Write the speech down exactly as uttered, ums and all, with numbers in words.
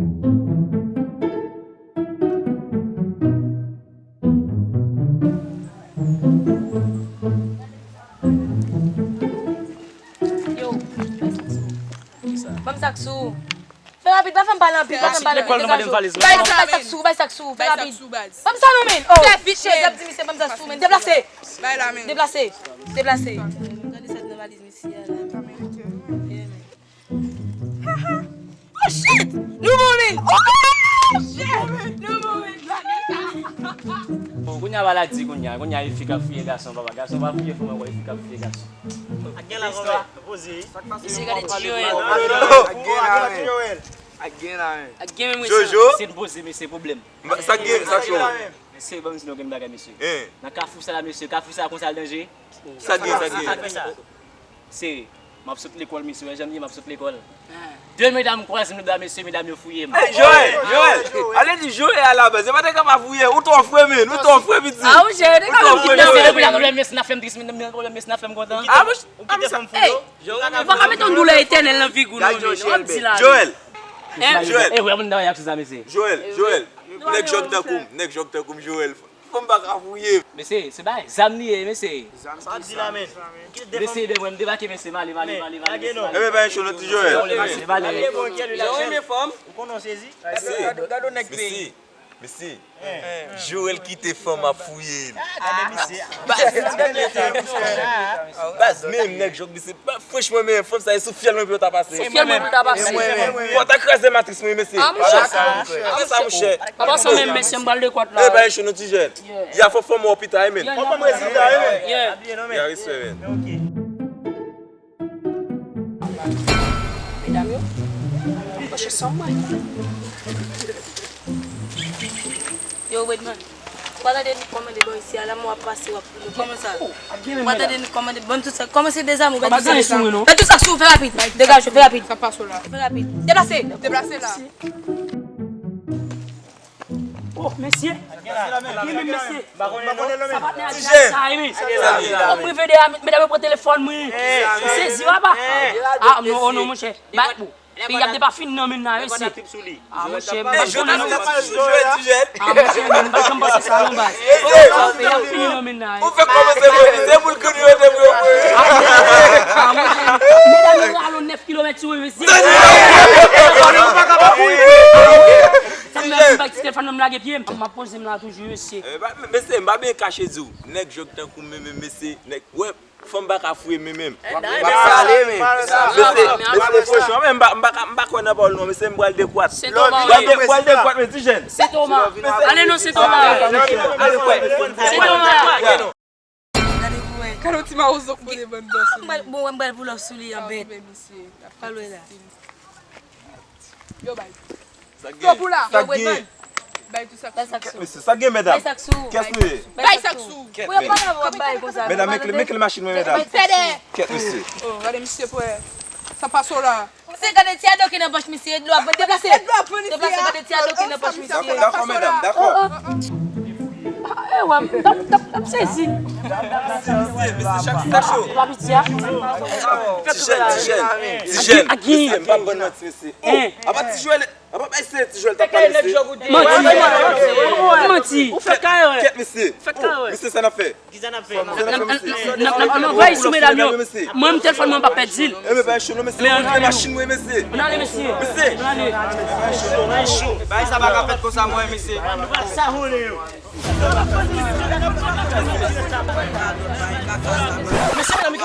Yo, ban m sa k sou ou. Fè rapid, pa fè m pale anpil, pa fè m pale anpil, degaje w. Bay sa, bay sa k sou ou, bay sa k sou ou, fè rapid. Ban m sa non, men. Oh, chèz, y ap di misye ban m sa k sou ou, men. Deplase. Deplase. Deplase. Gade sa k nan valiz misye a la. Yeah, man. Oh shit! Nou bon, men! Oh shit! Nou bon, men! Bon, kounye a maladi, kounye a, kounye a e fi k ap fouye gason, papa. Gason pa fouye fanm ankò, e fi k ap fouye gason. Ak gen la, kòmè, poze. Mesye, gade ti Joel. Ak gen la, men. Ak gen la, men. Ak gen, men, mesye. Jojo. Se n poze, mesye, pwoblèm. Sa gen, sa cho. Mesye, ban m di nou yon bagay, mesye. Nan kafou sa la, mesye, kafou sa konsa l danje. Sa gen, sa gen. Se, m ap sot lekòl, mesye, wè jan m ye, m ap sot lekòl. De medam kwaze m nan bra, mesye, medam yo fouye m. Hey, Joel, Joel, ale di Joel a la baz, se pa te ka pa fouye, ou twò fre, men, ou twò fre, piti. Ah, monchè, te ka fouye. Mesye, depi la, mesye, n ap fè m tris, mesye, n ap fè m kontan. Ah, monchè, ou kite fanm fou yo. Ou pa ka mete yon doulè etènèl nan figi w, non, men, w ap di la. Joel, Joel. E, wè, moun nan y ap sou sa, mesye. Joel, Joel, nèg jòg tankou m, nèg jòg tankou m, Joel. Fanm pa ka fouye. Mesye, se bagay zam li ye, mesye. Zam ki zam? Mesye, de mwen, m debake, mesye, m ale, m ale, m ale, m ale, mesye, m ale. Enben, pa gen cho non, ti Joel. Jan w renmen fanm, ou konnen w sezi. Mesye, mesye, mesye. Joel kite fanm ap fouye l. Baz, menm nèg jòg, mesye. Franchman, men, fanm sa, e sou fyèl mwen pou yo ta pase. Sou fyèl mwen pou yo ta pase. Fò ta kraze matris mwen, mesye. Ah, monchè. Fè sa, monchè. Apa sa menm, mesye, m pral dekwat la. E pa cho non, ti jèn. Ya fò fanm wè w pita, wi, men. Fò fanm wè w pita, wi, men. Ya, respè, men. Medam yo, m kòche san mwen. Yo, Redman. Ou pa tande nèg kòmande bò isi a la, men w ap pase, w ap kòman sa? Ou pa tande nèg kòmande, ban m tout sa. Kòmanse dezame, ou bay tout sa sou mwen, non. Bay tout sa sou, fè rapid. Degaje w, fè rapid. Sa pase w la. Fè rapid. Deplase. Deplase la. Oh, mesye. Gen menm, mesye. Sa patnè a di sa, wi. Oh, m rive de a, medam yo pran telefòn mwen. M sezi, papa. Ah, non, oh, non, monchè. Bay, bon. Peyi ap depa fin nan men n la, mesye. Ah, monchè, m pa t konnen non. Ah, monchè, m pa t janm panse sa non, baz. Peyi ap fini nan men n la, wi. Ou fèk kòmanse mwen, se pou l konnen yo te pou yo mwen. Ah, monchè, medam yo rale nèf kilomèt sou mwen, mesye. Sa m nan bay ti telefòn nan m lage pye m. M ap poze m la toujou, mesye. Mesye, m pa byen kache di w. Nèg jòg tankou m menm, mesye. Nèg, wè. Fanm pa ka fouye men menm. M ap pale, men. Mesye, mesye, franchman, men m pa, m pa ka, m pa kwè nan pawòl nou, mesye, m pral dekwat. M pral dekwat, men, ti jèn. Sentoma. Ale non, Sentoma. Sentoma. Gade pou wè. Gade yon ti mawozo k pote bann dòs. M pral, bon, wè, m pral pou lòf sou li an bèt. Pral wè la. Yo, bay. Yo pou la. Yo, Redman. Bay tout sa k sou. Kèt mesye, sa gen medam? Bay sa k sou. Kès nou ye? Bay sa k sou. Kèt mesye. Medam, men kle, men kle machin mwen, medam. Kèt mesye. Oh, gade misye pwè. Sa pase w la. Misye, gade ti ado ki nan pòch misye, dlo ap vant, deplase. Deplase, gade ti ado ki nan pòch misye. Dakò, dakò, medam, dakò. Ah, eh, wè, m t ap, t ap, t ap sezi. Mesye, mesye, chak sa cho. Papa piti a. Ti jèn, ti jèn, ti jèn. Mesye, m p ap bann manti, mesye. Oh, apa ti Joel, apa bay se ti Joel t ap pale, mesye. Manti. Manti. Ou fèk kare, wè. Kèt, mesye. Ou fèk kare, wè. Mesye, sa n ap fè? Kisa n ap fè? N ap, n ap, n ap, n ap anvayi sou medam yo. Mwen, m telefòn mwen pa pèdi l. Enben, pa cho non, mesye. Ann ale, mesye. Mesye. Ann ale. Bagay sa pa ka fèt konsa, mwen, mesye. Mesye, medam,